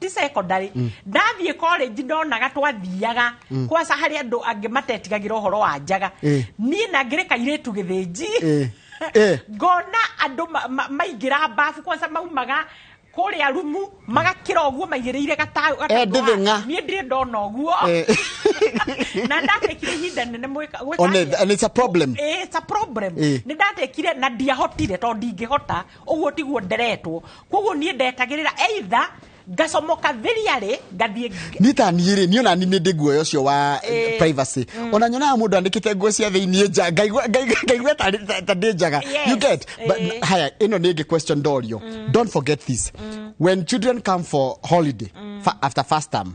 ti secondary, ndathiĩ college ndonaga twathiaga kwaca harĩ andũ angĩ matetigagĩra ũhoro wa njaga. Niĩ na ngĩrĩ kairĩtu gĩthĩnji, ngona andũ maingĩra bafu kwanza maumaga kũrĩa rumu magakĩra ũguo maigĩrĩire Ndĩthĩng'a. Niĩ ndirĩ ndona ũguo. Na ndatekire ihinda nene gwĩka atĩa? And it's a problem. It's a problem. Nĩ ndatekire na ndiahotire, tondũ ndingĩhota ũguo, tiguo nderetwo. Koguo niĩ ndetagĩrĩra either ngacomoka thiriarĩ ngathiĩ. Niĩ ta niĩ rĩ, niĩ ona niĩ nĩ ndĩ guoya ũcio wa privacy. Ona nyonaga mũndũ andĩkĩte nguo cia thĩiniĩ nja, ngaigua ta ndĩ njaga. You get? But haya, ĩno nĩ ĩngĩ question ndorio. Don't forget this, when children come for holiday, after first term,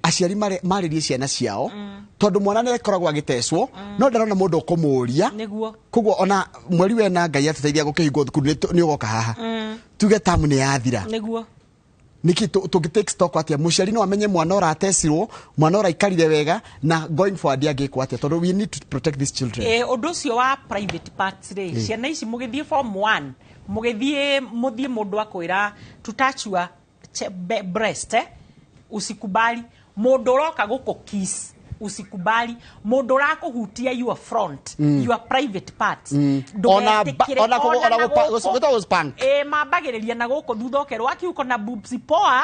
aciari marĩrie ciana ciao, tondũ mwana nĩ akoragwo agĩtecwo, no ndarona mũndũ ũkũmũria. Koguo ona mweri wena Ngai atũteithia gũkĩhingwo thukuru, nĩ ũgoka haha, tuge tamu nĩ yathira. Niki tũngĩ take stock atĩa? Mũciari no amenye mwana ũratecirwo, mwana ũraikarire wega, na going forward angĩkwo atĩa? Tondũ we need to protect these children. Ũndũ ũcio wa private parts rĩ, ciana ici mũgĩthiĩ form 1, mũgĩthiĩ mũthiĩ mũndũ akwĩra to touch your breast, usikubali. Mũndũ ũroka gũkũ kiss, usikubali. Mũndũ ũrakũhutia your front, your private parts, ndũgetĩkĩre. Ona Ona na gũkũ. Gwĩtagwo spank. Mambagĩrĩria na gũkũ thutha, ũkerwo akiuko na boobs poa.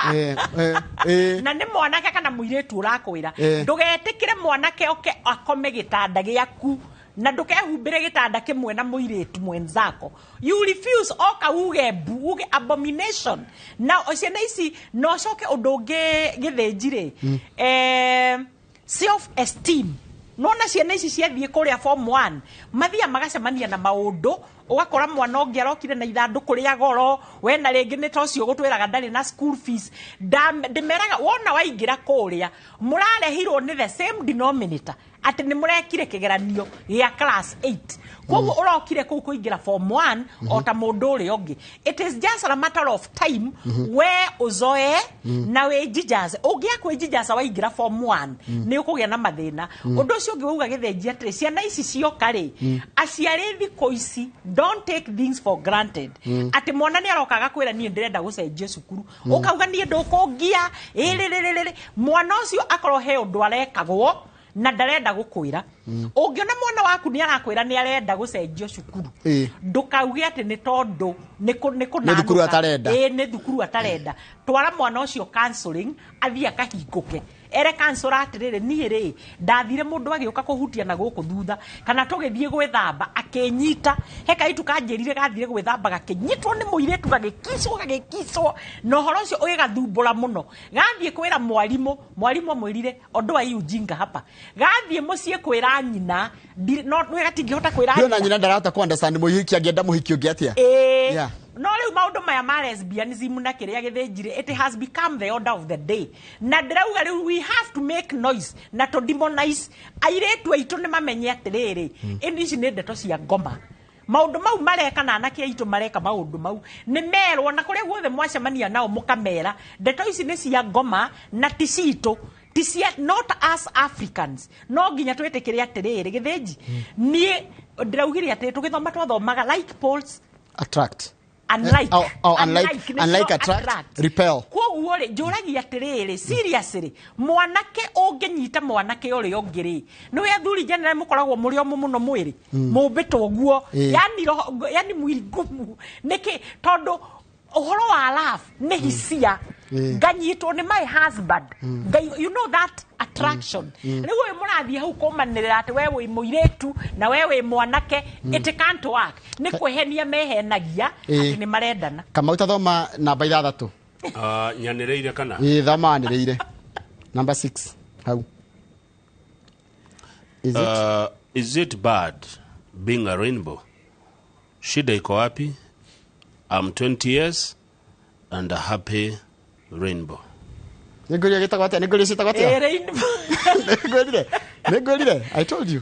Na nĩ mwanake kana mũirĩtu ũrakwĩra. Ndũgetĩkĩre mwanake oke akome gĩtanda gĩaku, na ndũkehumbĩre gĩtanda kĩmwe na mũirĩtu mwenzako. You refuse, oka uge mbu, uge abomination. Na ciana ici no coke ũndũ ũngĩ gĩthĩnji rĩ, self esteem. Nona ciana ici ciathiĩ kũrĩa form 1, mathiaga magacemania na maũndũ, ũgakora mwana ũngĩ arokire na ithandũkũ rĩa goro, we na rĩngĩ nĩ ta ũcio ũgũtwĩraga ndarĩ na school fees. Ndĩmeraga wona waingĩra kũrĩa, mũrarehirwo nĩ the same denominator, atĩ nĩ mũrekire kĩgeranio gĩa class 8, koguo ũrokire kũu kũingĩra form 1 o ta mũndũ ũrĩa ũngĩ. It is just a matter of time, we ũzoe na wĩnjijace. Ũngĩaga kwĩnjijaca waingĩra form 1, nĩ ũkũgĩa na mathĩna. Ũndũ ũcio ũngĩ wauga gĩthĩnji atĩrĩ, ciana ici cioka rĩ, aciari thikũ ici, don't take things for granted, atĩ mwana nĩ aroka agakwĩra niĩ ndĩrenda gũcenjia cukuru, ũkauga niĩ ndũkũngia ĩrĩrĩrĩrĩ. Mwana ũcio akorwo he ũndũ arekagwo na ndarenda gũkwĩra. Ũngĩona mwana waku nĩ arakwĩra nĩ arenda gũcenjio cukuru, ndũkauge atĩ nĩ tondũ nĩ Nĩ thukuru kũnanũka. atarenda. Ĩĩ, nĩ thukuru atarenda. Twara mwana ũcio counseling, athiĩ akahingũke, ere counselor atĩrĩrĩ, niĩ rĩ, ndathire mũndũ agĩũka kũhutia na gũkũ thutha, kana tũgĩthiĩ gwĩthamba akĩnyita. He kaitu kanjĩrire gathire gwĩthamba gakĩnyitwo nĩ mũirĩtu, gagĩkicwo gagĩkicwo, na ũhoro ũcio ũgĩgathumbũra mũno. Gathiĩ kwĩra mwarimũ, mwarimũ amwĩrire ondoa hii ujinga hapa. Gathiĩ mũciĩ kwĩra kwĩra nyina no nĩ gatingĩhota kwĩra nyina nyina ndarahota ku understand mũhiki angĩenda mũhiki ũngĩ atĩa. No rĩu maũndũ maya ma lesbianism na kĩrĩa gĩthĩnjire, it has become the order of the day. Na ndĩrauga rĩu we have to make noise na to demonize airĩtu aitũ nĩ mamenye atĩrĩrĩ, ici nĩ ndeto cia ngoma. Maũndũ mau mareka na anake aitũ mareka maũndũ mau nĩ merwo, na kũrĩa guothe mwacemania nao mũkamera ndeto ici nĩ cia ngoma na ti citũ, ti cia not us Africans. No nginya twĩtĩkĩre atĩrĩrĩ gĩthĩnji, niĩ ndĩraugire atĩ tũgĩthoma twathomaga like poles attract unlike, unlike attract, repel. Koguo rĩ njũragia atĩrĩrĩ, seriously, mwanake ũngĩnyita mwanake ũrĩa ũngĩ rĩ, nĩwe athuri general mũkoragwo mũrĩ omũ mũno mwĩrĩ mũmbĩtwo ũguo, yani roho, yani mwĩrĩ ngumu. Nĩkĩ? Tondũ ũhoro wa love nĩ hisia. Nganyitwo nĩ my husband. You know that attraction. Rĩu ũyũ mũrathiĩ hau kũmanĩrĩra atĩ we wĩ mũirĩtu na we wĩ mwanake, it can't work. Nĩ kwĩhenia mehenagia atĩ nĩ marendana. Kamau tathoma namba 6. Nyanĩrĩire kana? Ĩĩ, thoma anĩrĩire. Number 6 hau. Is it? Is it bad being a rainbow? Shida iko wapi? I'm 20 years and a happy rainbow. Nĩngwĩrire gĩtagwo atĩa? Nĩngwĩrire ciĩtagwo atĩa? Rainbow. Nĩngwĩrire. Nĩngwĩrire. I told you.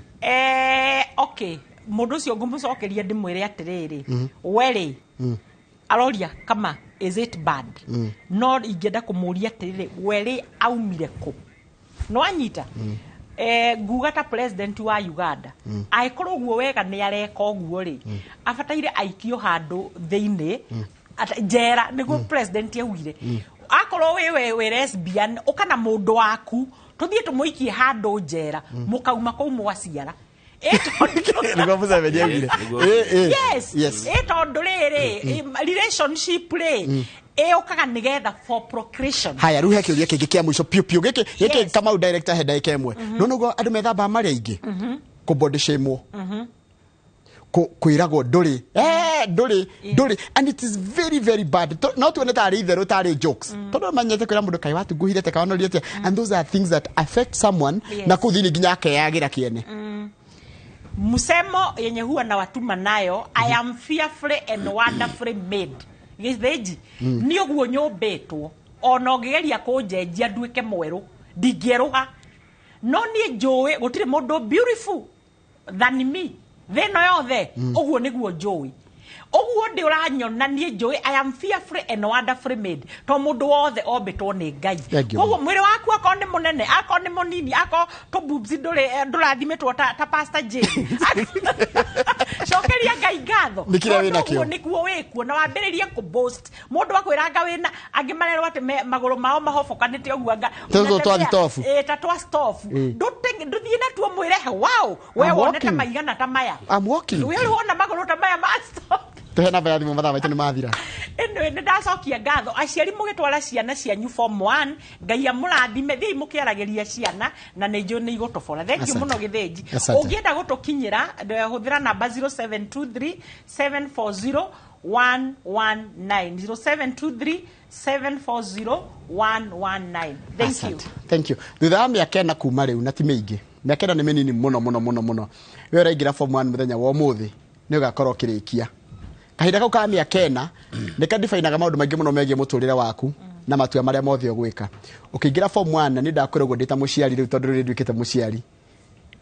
Okay. Mũndũ ũcio ngũmũcokeria ndĩmwĩre atĩrĩrĩ, we rĩ, aroria kama is it bad? No ingĩenda kũmũria atĩrĩrĩ, we rĩ aumire kũ? No anyita? Nguga ta president wa Uganda angĩkorwo ũguo wega nĩ areka ũguo rĩ, abataire aikio handũ thĩinĩ njera nĩguo president augire. Akorwo wĩ lesbian ũka na mũndũ waku tũthiĩ tũmũikie handũ njera mũkauma kũu mwaciara. Nĩguo Museveni augire. Yes. Tondũ rĩrĩ relationship rĩ ĩũkaga nĩgetha for procreation. Haya, rĩu he kĩũria kĩngĩ kĩa mũico piũ piũ gĩkĩ gĩkĩ Kamau director he ndagĩka ĩmwe. No nĩguo andũ methambaga marĩ aingĩ kũ body shame kwĩragwo ndũrĩ ndũrĩ ndũrĩ, and it is very very bad. No tuone tarĩ itherũ tarĩ jokes, tondũ manyete kwĩra mũndũ kaĩ watunguhire te kawanoririe te, and those are things that affect someone na kũu thĩinĩ nginya akeyagĩra kĩene. Msemo yenye huwa na watuma nayo, I am fearfully and wonderfully made. Gĩthĩnji nĩ ũguo nyũmbĩtwo, ona ũngĩgeria kũnjenjia nduĩke mwerũ ndingĩerũha. No niĩ njũĩ gũtirĩ mũndũ beautiful than me thĩno yothe, ũguo nĩguo njũĩ. Ũguo ndĩ ũranyona niĩ njũĩ I am fearfully and wonderfully made, to mũndũ wothe ombĩtwo nĩ Ngai. Koguo mwĩrĩ waku akorwo nĩ mũnene, akorwo nĩ mũnini, akorwo tũ boobs ndũrathimĩtwo ta Pastor Jane, cokeria Ngai ngatho. Ũguo nĩguo wĩkuo na wambĩrĩrie kũ boast. Mũndũ akwĩranga wĩna angĩ marerwo atĩ magũrũ mao mahobokanĩte ũguo anga ta twa stofu. Ndũthiĩ natuo mwĩre wow, we wonete maigana ta maya. We wona magũrũ ta maya ma stofu. Tuhe namba ya thimũ mathaa maitũ nĩ mathira. Anyway, nĩ ndacokia ngatho aciari mũgĩtwara ciana cianyu form 1, Ngai amũrathime, thiĩi mũkĩaragĩria ciana na nĩ njũĩ nĩ igũtũbora. Thank you mũno Gĩthĩnji. Ũngĩenda gũtũkinyĩra hũthĩra namba 0723 740 119, 0723 740 119. Thank you. Thank you. Thutha wa mĩaka ĩna kuma rĩu na ti mĩingĩ, mĩaka ĩna nĩ mĩnini mũno mũno mũno mũno, we ũraingĩra form 1 mũthenya wa ũmũthĩ nĩ ũgakorwo ũkĩrĩkia. Kahinda kau ka mĩaka ĩna nĩ kadefinaga maũndũ maingĩ mũno megiĩ mũtũrĩre waku na matua marĩa mothe ũgwĩka. Ũkĩingĩra form 1 na nĩ ndakwĩra ũguo ndĩ ta mũciari rĩu, tondũ rĩu nduĩkĩte mũciari,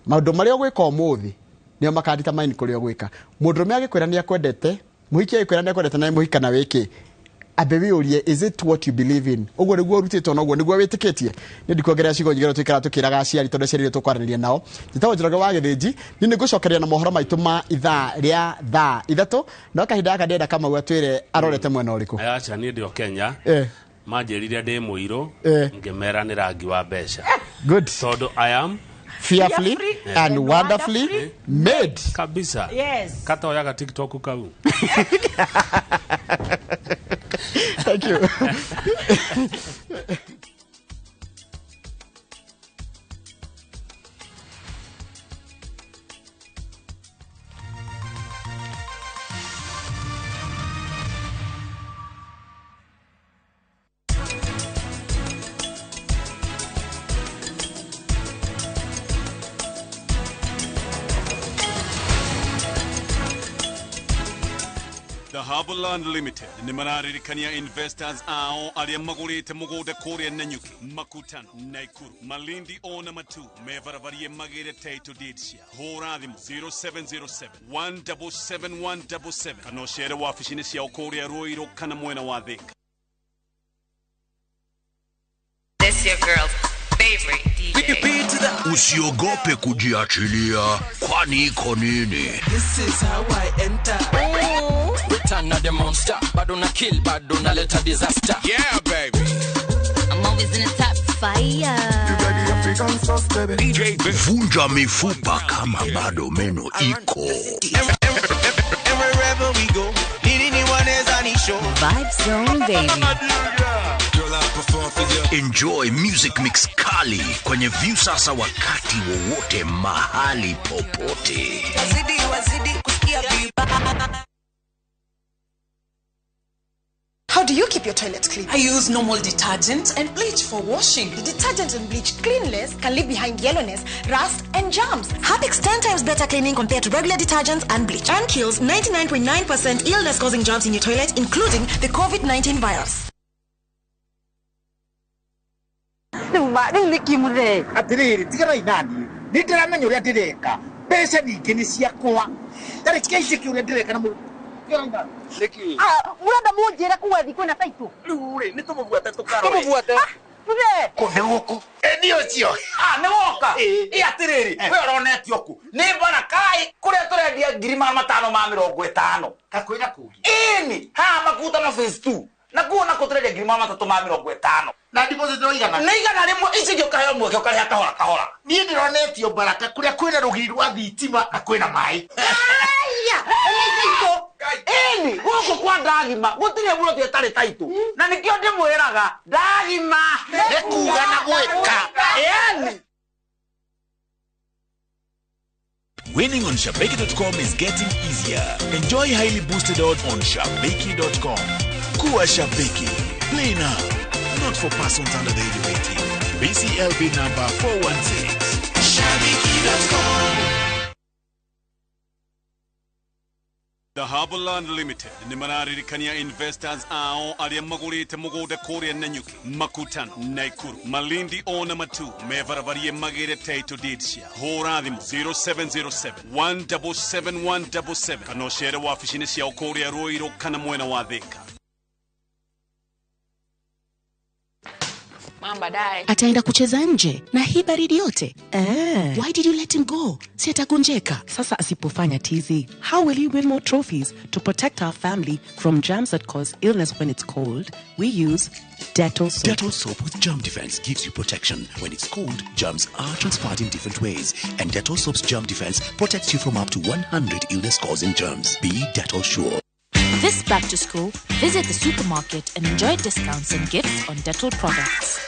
maũndũ marĩa ũgwĩka ũmũthĩ nĩo makadetermine kũrĩa ũgwĩka. Mũndũrũme agĩkwĩra nĩ akwendete, mũhiki agĩkwĩra nĩ akwendete na mũhika na wĩkĩ, ambe wĩyũrie, is it what you believe in? Ũguo nĩguo ũrutĩtwo na ũguo nĩguo wĩtĩkĩtie. Nĩ ndikuongerera ciugo nyingĩ tũikara tũkĩraga aciari tondũ aciari nĩo tũkwaranĩria nao. Njĩtagwo Njoroge wa Gĩthĩnji, niĩ nĩngũcokeria na mohoro maitũ ma ithaa rĩa thaa 3, no kahinda gaka ndĩrenda Kamau atwĩre arorete mwena ũrĩkũ. Aca niĩ ndĩ o Kenya. Manjĩrire ndĩ mũirũ, ngĩmera nĩ rangi wa mbeca. Good. Tondũ I am fearfully and wonderfully made. Kabisa. Yes. Katoyaga TikTok kau. Thank you. Dhahabu Land Limited nĩ mararirikania investors ao arĩa magũrĩte mũgũnda kũrĩa Nanyuki, Makutano, Naikuru, Malindi ona Matu mebarabariĩ magĩre title deed cia. Hũra thimũ 0707 177 177 kana ũcere wabici-inĩ ciao kũrĩa Ruiru kana mwena wa Thika. This your girl's favorite DJ. Usiogope kujiachilia, kwani iko nini? This is how I enter. Return of the monster. Bado na kill, bado na leta disaster. Yeah, baby. I'm always in the top fire. DJ Bill. Vunja mifupa kama bado meno iko. Wherever we go, Vibe Zone, baby. Enjoy music mix kali kwenye Viusasa wakati wowote mahali popote. How do you keep your toilet clean? I use normal detergent and bleach for washing. The detergent and bleach cleanless can leave behind yellowness, rust, and germs. Harpic's 10 times better cleaning compared to regular detergents and bleach, and kills 99.9% illness-causing germs in your toilet, including the COVID-19 virus. Atiriri tigarai nani ni ndiramenya uria ndireka mbeca ningĩ nĩ ciakwa tarĩ tiga ũrĩa ndireka na nĩkĩ murenda munjire kuga thiku na taitũ rĩu rĩ nĩ tũmũbuate tũkarore tũmũbuate kũ nĩ gũkũ nĩ ũcio nĩ woka ĩ atĩrĩrĩ we ũronetio kũ nĩ Barakai kũrĩa tũrendia 550,000 kakwĩna kũngĩ ĩni haha Makutano phase 2 na kuo nako tũrendia 350,000 na deposit no igana nĩ 100 ici ingĩ ũkaheo mweke ũkarĩha kahora kahora niĩ ndĩronetio Baraka kũrĩa kwĩna rũgiri rwa thitima na kwĩna maĩ ĩni gũkũ kwa ndagima gũtirĩ mũndũ ĩtarĩ taitũ na nĩkĩo ndĩmwĩraga ndagima nĩ kuga na gwĩka ĩni. Winning on Shabiki.com is getting easier. Enjoy highly boosted odds on Shabiki.com. Kuwa Shabiki. Play now. Not for persons under the age of 18. BCLB number 416. Shabiki.com. Dhahabu Land Limited nĩ mararirikania investors ao arĩa magũrĩte mũgũnda kũrĩa Nanyuki, Makutano, Naikuru, Malindi ona Matu mebarabariĩ magĩre title deed cia. Hũra thimũ 0707 177 177 kana ũcere wabici-inĩ ciao kũrĩa Ruiru kana mwena wa Thika. Ataenda kucheza nje na hii baridi yote. Why did you let him go? Si atagonjeka. Sasa asipofanya tizi, how will he win more trophies? To protect our family from germs that cause illness when it's cold, we use Dettol soap. Dettol soap with germ defense gives you protection. When it's cold, germs are transferred in different ways. And Dettol soap's germ defense protects you from up to 100 illness-causing germs. Be Dettol sure. This back to school, visit the supermarket and enjoy discounts and gifts on Dettol products.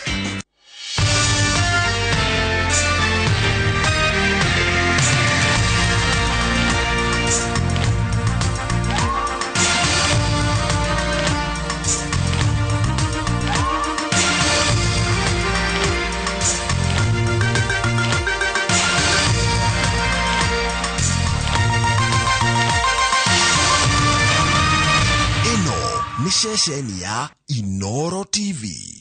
Nĩ ceceni ya Inoro TV.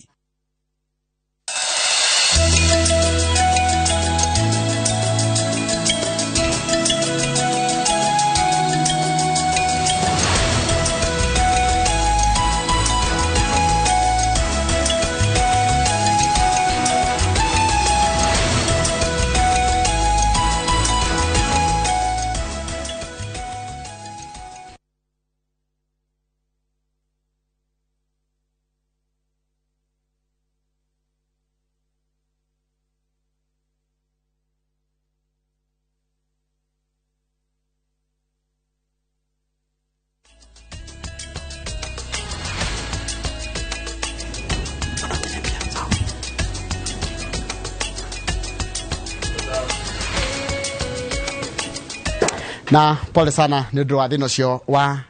Na pole sana nĩ ũndũ wa thĩna ũcio wa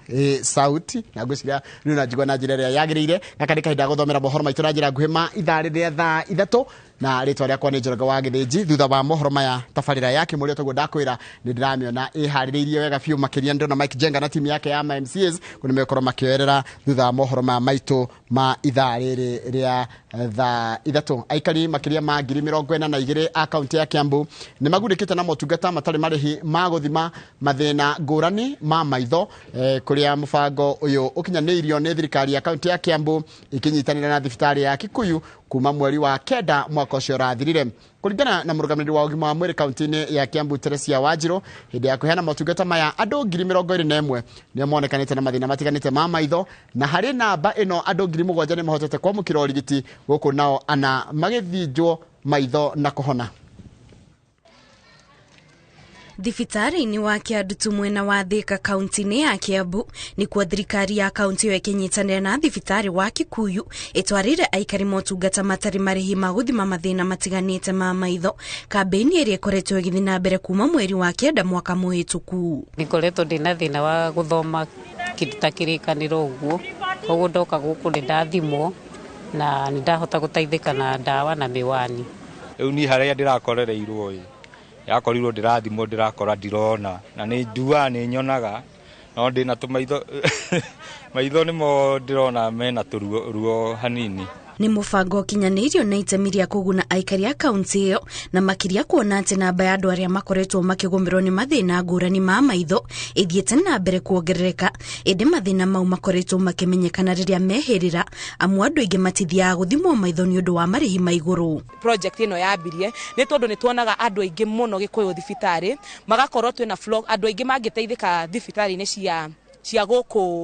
sauti na ngwĩciria nĩ ũranjigua na njĩra ĩrĩa yagĩrĩire. Gaka nĩ kahinda gũthomera mohoro maitũ na njĩra nguhĩ ma ithaa rĩrĩa thaa 3. Na rĩtwa rĩakwa nĩ Njoroge wa Gĩthĩnji. Thutha wa mohoro maya, tabarĩra ya Kĩmũrĩa toguo ndakwĩra nĩ ndĩramĩona ĩharĩrĩirie wega biũ makĩria. Ndĩrona Mike Jenga na timu yake ya ma MCAs kũ nĩ megũkorwo makĩoerera thutha wa mohoro maya maitũ ma ithaa rĩrĩ rĩa thaa 3. Aikari makĩria ma 42,000 a kaunti ya Kiambu nĩ magunĩkĩte na motungata matarĩ marĩhi ma gũthima mathĩna ngũrani ma maitho, kũrĩa mũbango ũyũ ũkinyanĩirio nĩ thirikari ya kaunti ya Kiambu ikinyitanĩra na thibitarĩ ya Kikuyu kuma mweri wa 9 mwaka ũcio ũrathirire. Kũringana na mũrũgamĩrĩri wa ũgima wa mwĩrĩ kaunti-inĩ ya Kiambu, Teresia Wanjiru, hĩndĩ ya kũheana motungata maya, andũ 21,000 nĩo monekanĩte na mathĩna matiganĩte ma maitho, na harĩ namba ĩno andũ 7,000 nĩ mahotete kwamũkĩra ũrigiti gũkũ, nao ana magĩthĩnjwo maitho na kũhona. Thibitarĩ-inĩ wa Kĩandutu mwena wa Thika kaunti-inĩ ya Kiambu nĩkuo thirikari ya kaunti ĩyo ĩkĩnyitanĩra na thibitarĩ wa Kikuyu ĩtwarĩire aikari motungata matarĩ marĩhi ma gũthima mathĩna matiganĩte ma maitho, kambĩini ĩrĩa ĩkoretwo ĩgĩthiĩ na mbere kuma mweri wa 9 mwaka mũhĩtũku. Ngoretwo ndĩna thĩna wa gũthoma kĩndũ ta kĩrĩkanĩro ũguo, koguo ndoka gũkũ nĩ ndathimwo na nĩ ndahota gũteithĩka na ndawa na mĩwani. Rĩu niĩ harĩa ndĩrakorereirwo ĩ yakorirwo ndĩrathimwo, ndĩrakora ndirona, na nĩ nduaga nĩ nyonaga, no ndĩna tũmaitho, maitho nĩmo ndĩrona mena tũruo ruo hanini. Nĩ mũbango ũkinyanĩirio na itemi rĩa kũguna aikari a kaunti ĩyo, na makĩria kuona atĩ namba ya andũ arĩa makoretwo makĩgũmĩrwo nĩ mathĩna ngũrani ma maitho ĩthiĩte na mbere kuongerereka, ĩndĩ mathĩna mau makoretwo makĩmenyekana rĩrĩa mehĩrĩra, amu andũ aingĩ matithiaga gũthimwo maitho nĩ ũndũ wa marĩhi ma igũrũ. Project ĩno yambirie nĩ tondũ nĩ tuonaga andũ aingĩ mũno Gĩkũyũ thibitarĩ magakorwo twĩna flow, andũ aingĩ mangĩteithĩka thibitarĩ-inĩ cia gũkũ.